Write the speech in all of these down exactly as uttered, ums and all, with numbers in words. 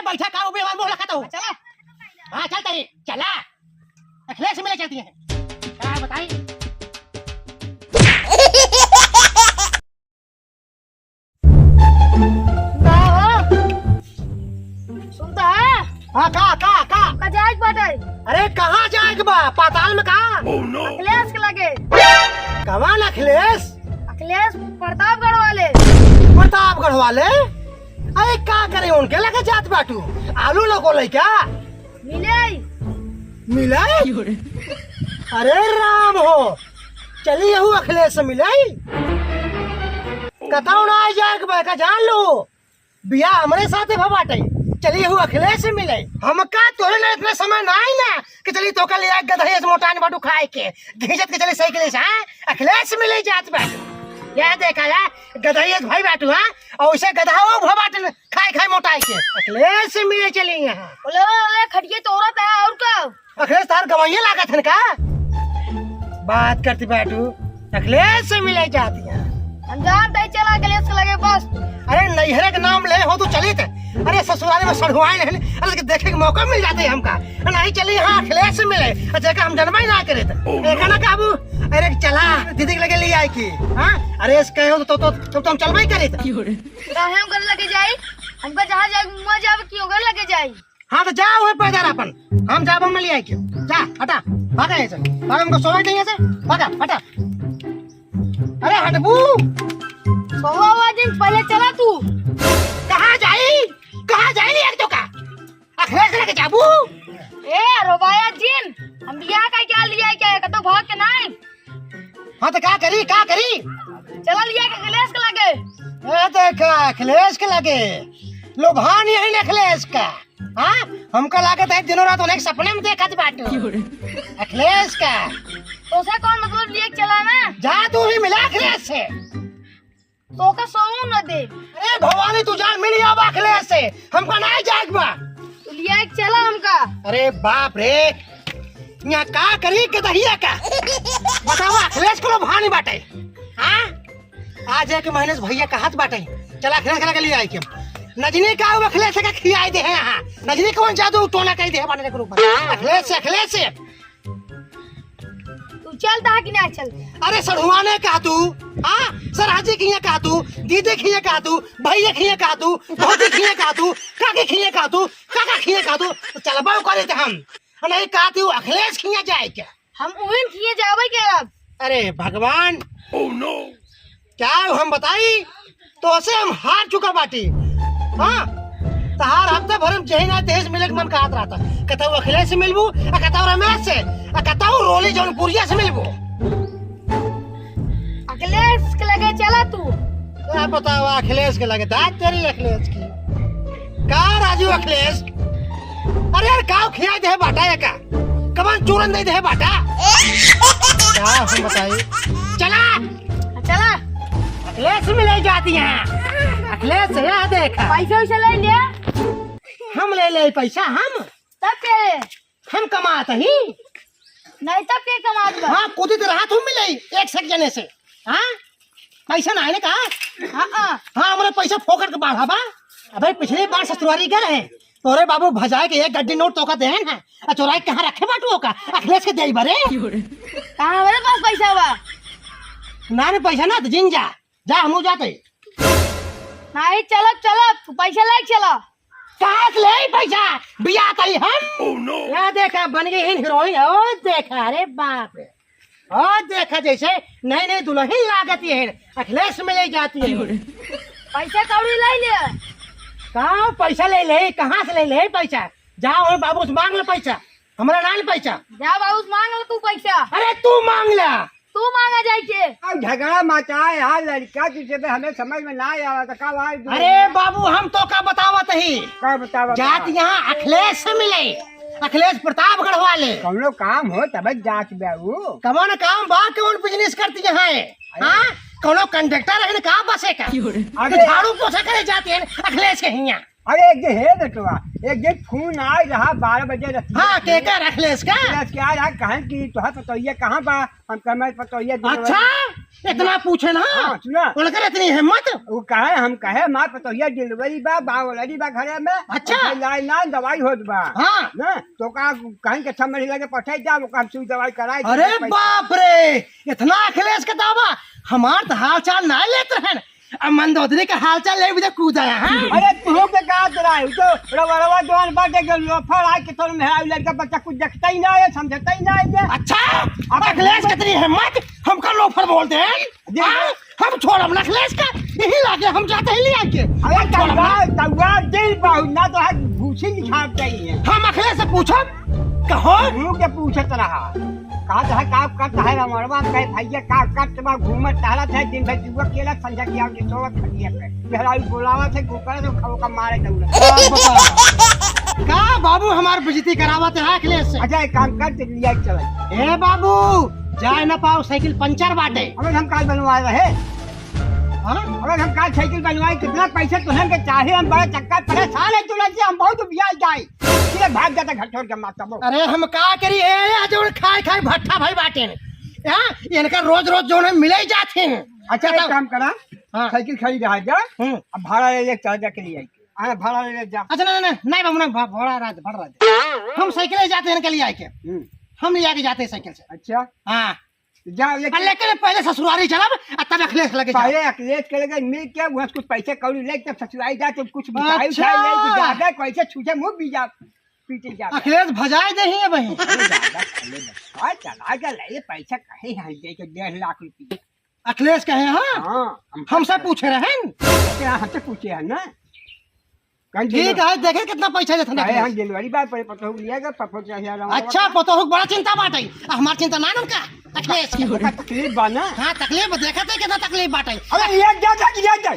बैठा का उबे वाला मुंह लखत हो। चला। हाँ, चल तरी, चला। अखिलेश मिले चलती है। का बताई? का हो? सुनता है? हाँ, का, का, का? का जाए के बाटे? अरे, कहाँ जाए के बा? पाताल में का? अखिलेश के लगे। कवन अखिलेश? अखिलेश प्रतापगढ़ वाले। प्रतापगढ़ वाले? अरे, का करे उनके लगे जात बाटू? आलू लगो लइका? मिले। मिले? अरे राम हो, चली यहू अखिलेश से मिले। कतौ ना जाए के बा, का जान लो। बियाह हमरे साथे भवा बाटे, चली यहू अखिलेश से मिले। हमका तोरे ना इतना समय ना आई ना कि चली तोका ले आए गधैया से मोटान बाटू खाए के, घींचत के चली साइकिल से, हाँ? अखिलेश से मिले जात बा। यह देखा या, गधैया से भाई बाटू, हाँ? और उसे गधा वो भवा बाटे खाए खाए मोटाए के। अखिलेश से मिले चली यहाँ। बोले, बोले, खटिए तोरा था और का? अखिलेश तार गवाइए लागत हन का? बात करती बाटू, अखिलेश से मिले जाती है। हम जानते ही चला अखिलेश के लगे बस। अरे नैहरे के नाम ले हो तो चलित। अरे ससुराल में सढ़ुआइन है, अरे देखे के मौका मिल जाते हमका। नहीं चली हाँ अखिलेश से मिले, अच्छा का हम जनबे ना करे तो। एक ना काबू, अरे चला दीदी के लगे ले आए की। हाँ अरे इसके हो तो, तो, तो, तो हम चलबे करे तो। काहे हम कर लगे जाई? हमका जहाँ जाए मुआ जावे की ओकर लगे जाई। हाँ, तो जा वही पैदल अपन, हम जाब हम ले आए के। जा, हटा, भागा यहाँ से, भागा, हमको सोवे नहीं ऐसे, भागा, हटा। अरे हटबू। सोवा हुआ दिन पहले चला तू। कहाँ जाई? कहाँ जाई एक तो का? अखिलेश लेके जाबू? ए, रोबाया जिन, हम बियाह का क्या लिया क्या है? कतो भाग के नहीं। हाँ, तो का करी, का करी? चला लिया के अखिलेश के लगे। ए, देखा, अखिलेश के लगे। लोभान यही न अखिलेश का। हाँ? हमका लागत है दिनों रात उन्हें सपने में देखत बाटू। अखिलेश का। तो उसे कौन मतलब लिए चला ना? जा तू ही मिला अखिलेश से। तो का सोऊ न दे। अरे भवानी तू जान मिल आवा अखिलेश से। हमका नहीं जाए बा। तो लिया एक चला हमका। अरे बाप रे। यहाँ का करी के दहिया का? बतावा अखिलेश को लोभानी बाटे। हाँ? आज एक महीने से भैया कहत बाटे, चला अखिलेश के लगे ले आई के। नजनी का वो अखिलेश के खियाई दे हैं, हाँ। नजनी कौन जादू टोना कही दे है बाने के ऊपर। अखिलेश से, अखिलेश से। तू चलता है कि नहीं चलता? अरे सढ़ुआने का तू, हाँ? सरहजी खिया का तू, दीदी खिया का तू, भैया खिया का तू, भौजी खिया का तू, काकी खिया का तू, काका खिया का तू, तो चलबा करे थे हम। नहीं का तू अखिलेश खिया जाए क्या? हम उहिन खिए जावे के अब। अरे भगवान। Oh no। क्या हम बताई? तोसे हम हार चुका बाटी। हाँ? तहार हफ्ते भर में जही ना तही से मिले के मन कहत रहता। कतौ अखिलेश से मिलबू, आ कतौ रमेश से, आ कतौ रोली जौनपुरिया से मिलबू। अखिलेश के लगे चला तू। क्या बतावा अखिलेश के लगे, दांत तेरी अखिलेश की। का राजू अखिलेश? अरे यार, काव खियाई दे बाटा या का? कमन चूरन दे दे बाटा? क्या हम बताई? चला। चला। अखिलेश मिले जाती हैं। अखिलेश से यह देखा। पैसे वैसे ले लिया? हम ले ले पैसा हम। तब के? हम कमात ही। नहीं तब के कमात बा? हाँ, कुदित रहा तू मिले एक सक जने से। हाँ? पैसा ना है ना का? हाँ, हाँ। हाँ, हमरे पैसा फोकट के बाढ़ा बा। अबे पिछली बार ससुरारी गए हैं, तोरे बाबू भजाए के एक गड्डी नोट तोका देहन है, आ चोराई कहाँ रखे बाटू ओका? अखिलेश के देई बरे। कहाँ हमरे पास पैसा बा? ना रे पैसा ना, तो जिन जा, जा हमू जाते। नहीं, चलब, चलब, तू पैसा ले चला। कहाँ से ले पैसा? बिया तई हम? Oh no। या देखा, बन गई हिन हीरोइन। ओ देखा, अरे बाप रे। ओ देखा, जैसे नई नई दुल्हन लागत ये है, अखिलेश में ले जाती है। पैसा कौड़ी ले ले। कहाँ पैसा ले ले? कहाँ से ले ले पैसा? जाओ, बाबू से मांग ले पैसा, हमरा ना ले पैसा। जा बाबू से मांग ले तू पैसा। अरे तू मांग ले। तू मांगा जाए के। अब झगड़ा मचाए यार लड़का, तुझे तो हमें समझ में ना आवा तो का भाई तू? अरे बाबू, हम तो का बतावत ही। का बतावत जात बा? यहाँ अखिलेश से मिले, अखिलेश प्रतापगढ़ वाले। कौनो काम हो तब जात बाबू। कौन काम बा, कौन बिजनेस करती यहाँ है? अरे। हाँ, कौनो कंडक्टर है ना का बसे का? अरे। तो झाड़ू पोछा करे जाते हैं अखिलेश के हियाँ। अरे एक दिन, हे बेटवा, एक दिन फोन आइ रहा बारह बजे रतिया हाँ, के। केकर? अखिलेश का? अखिलेश के आइ रहा, कहन कि तोहार पतोहिया कहाँ बा? हम कहे, "मैं पतोहिया दिलवा।" अच्छा, इतना पूछे ना? हाँ, सुना। उनकर इतनी हिम्मत? वो कहे, हम कहे, "हमार पतोहिया delivery बा, बा already बा घरे में।" अच्छा। और लाई ना दवाई होत बा। हाँ। ना, तो का कहीं के समझ लगे पठे जा, वो काम सुई दवाई कराए, अरे पैसा। बाप रे, इतना अखिलेश का दावा, हमार तो हाल चाल ना लेत रहन। अब मंदोदरी के हालचाल ले बुझे कूद आया, हाँ? अरे, तू के का रहा है? तो रवड़वा जवान बाटे के लोफर आए के तोर मेहरारू लड़का बच्चा कुछ देखता ही ना है, समझता ही ना है ये। अच्छा, अब अखिलेश कितनी हिम्मत, हमका लोफर बोल दे, हैं? जी। हाँ? हम छोड़ब ना अखिलेश का, यही लागे हम जाते ही ले आके। अरे, हम छोड़ब ना। तौवा, तौवा दिल बहुत ना तो है, घूसी निखार चाहिए। हम अखिलेश से पूछब, कहो। तू के पूछत रहा। कहत है, "का करत है रमणवा?" कहे, "भैया, का करत बा? घूमत टहलत है, दिन भर जुआ खेलत, संझा के आके सोवत खटिया पे। मेहरारू बोलावत है, कुकर तो खाओ का मारे दौड़त।" बाप बता। का बाबू हमार बेइज्जती करावत है अखिलेश से? अच्छा, एक काम कर, चल लिया चल। ए बाबू, जाए ना पाओ, साइकिल पंचर बाटे। अबे हम काल बनवाए रहे। हाँ? अबे हम काल साइकिल बनवाए, कितना पैसा तुहन के चाहे, हम बड़ा चक्कर परेशान है तुरंत से, हम बहुत बियाह जाए। ये भाग जाता घर छोड़ के माता वो। अरे हम का करी, ए, आज और खाए खाए भट्ठा भाई बाटे ने। हाँ, इनका रोज रोज जो है मिले ही जाते हैं। अच्छा, एक काम करा, हाँ। साइकिल खड़ी रहा जा, हम्म। अब भाड़ा ले ले, चल जा के ले आई। हाँ, भाड़ा ले ले जा। अच्छा, नहीं, नहीं, नहीं, बाबू, नहीं, भा-, भाड़ा रह दे, भाड़ा रह दे। हम साइकिल ले जाते हैं इनके लिए आके। हम्म। हम ले आके जाते हैं साइकिल से। अच्छा। हाँ। जा, लेकिन आ, लेकिन पहले ससुरारी चलब, आ तब अखिलेश लगे जाब। पहले अखिलेश के लगे मिल के, वहाँ से कुछ पैसे कौड़ी ले, तब ससुरारी जा, तब कुछ मिठाई अच्छा। उठाई ले, तो ज्यादा कैसे छूटे मुँह भी जा, पीटे जा। अखिलेश भजाए दे ही है बहिन। अरे दादा, अरे दादा, चला गया, ले पैसा कहे यहाँ दे के डेढ़ लाख रुपये। अखिलेश कहे, हाँ? हाँ, हम हमसे पूछे रहेन? क्या हमसे पूछे है ना? कहीं ठीक है, देखे कितना पैसा देत हन अरे, अखिलेश। हम जनवरी बाद पर पतोहू लिया गया, पतोहू के यहाँ रहा अच्छा, होगा। पतोहू के बड़ा चिंता बाटे। आ, हमार चिंता ना उनका, अखिलेश की। ओकर तकलीफ बा ना? हाँ, तकलीफ बा, देखत है कितना तकलीफ बाटे। अरे, लिया जा, जा, लिया जा।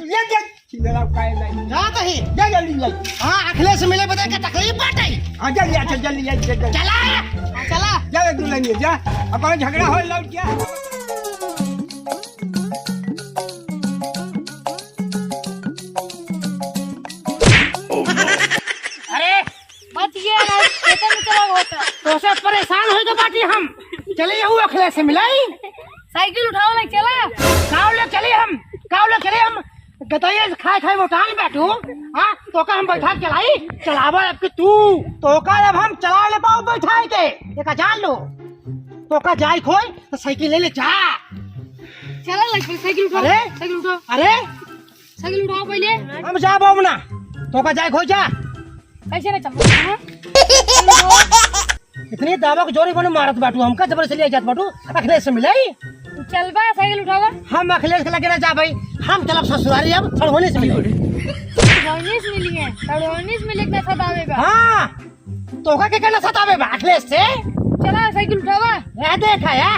लिया जा। चिल्ला काहे नहीं? जा तो ही। जा जल्दी जा। हाँ, अखिलेश से मिले बदे के तकलीफ बाटे। हाँ, जल्दी आ, चल, जल्दी, जल्दी, जल्दी। चला। हाँ, चला। जा रे दुल्हनिया, जा। अब झगड़ा हो लौट जा। अरे, मत ये ना, खेते में चला होता। तोसे परेशान होई के बाटी हम। चले यहू अखिलेश से मिलाई। साइकिल उठाओ ले चला। काव ले चली हम, काव ले चली हम। गदइया से खाए खाए मोटान बैठू। हाँ, तोका हम बैठा के चलाई, चलावा अब के तू। तोका अब हम चला ले पाओ बैठा के, एका जान लो। तोका जाए खोए तो साइकिल ले ले जा। चला लग पे साइकिल उठाओ, अरे? साइकिल उठाओ। अरे? साइकिल उठाओ पहले। हम जा बाबू ना, तोका जाए खोए जा। कैसे ना चल? हाँ? इतनी दावा के जोरी बने मारत बाटू, हमका जबरदस्ती ले जात बाटू, अखिलेश से मिलाई। तू चल बा, साइकिल उठावा। हम अखिलेश के लगे ना जा भाई, हम चलब ससुरारी अब थड़वनी से मिले। थड़वनी से मिली है, थड़वनी से मिले के ना सतावे बा। हाँ, तोका के कहना सतावे बा अखिलेश से? चला, साइकिल उठावा। यह देखा या।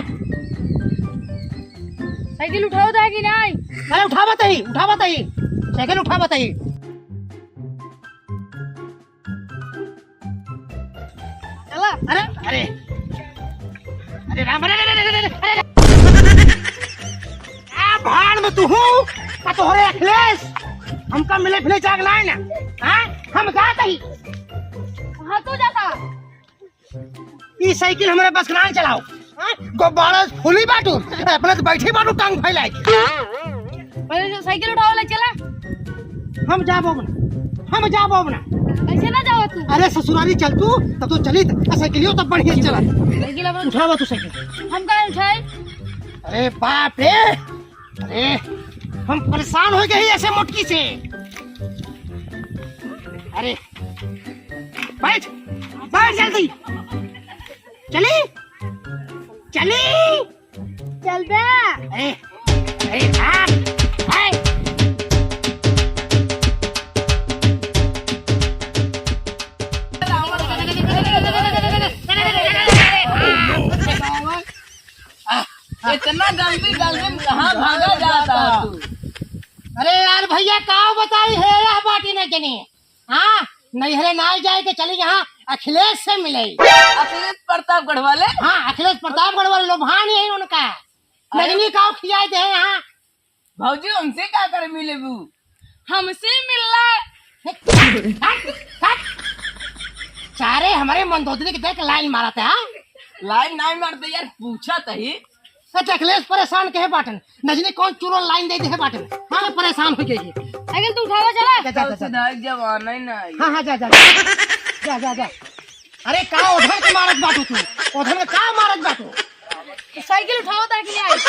साइकिल उठावा था कि नहीं? अरे उठावा तही, उठावा तही। साइकिल उठावा तही। चला। अरे, अरे। अरे राम, अरे, अरे। आ भाड़ में तू हूँ, का तोहरे अखिलेश? हमका मिले फिले जाग ना है ना? हाँ? हम जात ही। कहाँ तू जाता? ई साइकिल हमरे बस के ना चलाओ। हाँ? गोब्बारा फूली बाटू, अपने तो बैठे बाटू टांग फैलाए के। पहले से साइकिल उठाओ ले चला। हम जाबो ना, हम जाबो ना। कैसे ना जाओ तू? अरे ससुरारी चल तू, तब तो चली त, आ साइकिलियो तब बढ़िया चला। साइकिल अब उठावा तू साइकिल। हम काहे उठाए? अरे बाप रे, अरे हम परेशान हो गए ऐसे मोटकी से। अरे बैठ, बैठ जल्दी। चली, चली। चल बे। अरे, अरे बाप, हाय। इतना जल्दी जल्दी में कहाँ भागा जाता है तू? अरे यार भैया, का बताई है यह बाटी न जनी। हाँ, नैहरे ना जाए के चली यहाँ अखिलेश से मिले। अखिलेश प्रतापगढ़ वाले? हाँ, अखिलेश प्रतापगढ़ वाले लोभान यही उनका। अरे। नगनी का खियाए दे यहाँ। भौजी, हमसे का करे मिलेबू? हमसे मिलना। हट, हट। सारे हमरे मंदोदरी के देख लाइन मारत है, हाँ? लाइन नाहीं मारते यार, पूछत ही। अच्छा, अखिलेश परेशान कहे बाटन, न जाने कौन चुड़ैल लाइन दे दे बाटन। हाँ, परेशान होइ गई। अखिल, तू उठावा चला। जा, जा, जा, जा। सुधार जमाना ही ना आई। हाँ, हाँ, जा, जा, जा। जा, जा, जा। अरे, का ओधन के मारत बाटू तू? ओधन के का मारत बाटू? साइकिल उठावा ताकि ले आई।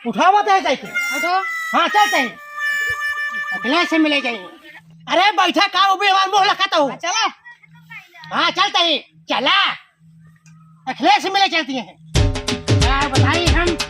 उठावा तो है साइकिल। उठो। हाँ, चलते हैं। अखिलेश से मिले जाएंगे। अरे, बैठा का, वो भी हमारे मुँह लखत हो। हाँ, चला। हाँ, चलते हैं। चला। अखिलेश से मिले चलती हैं। क्या बताई हम?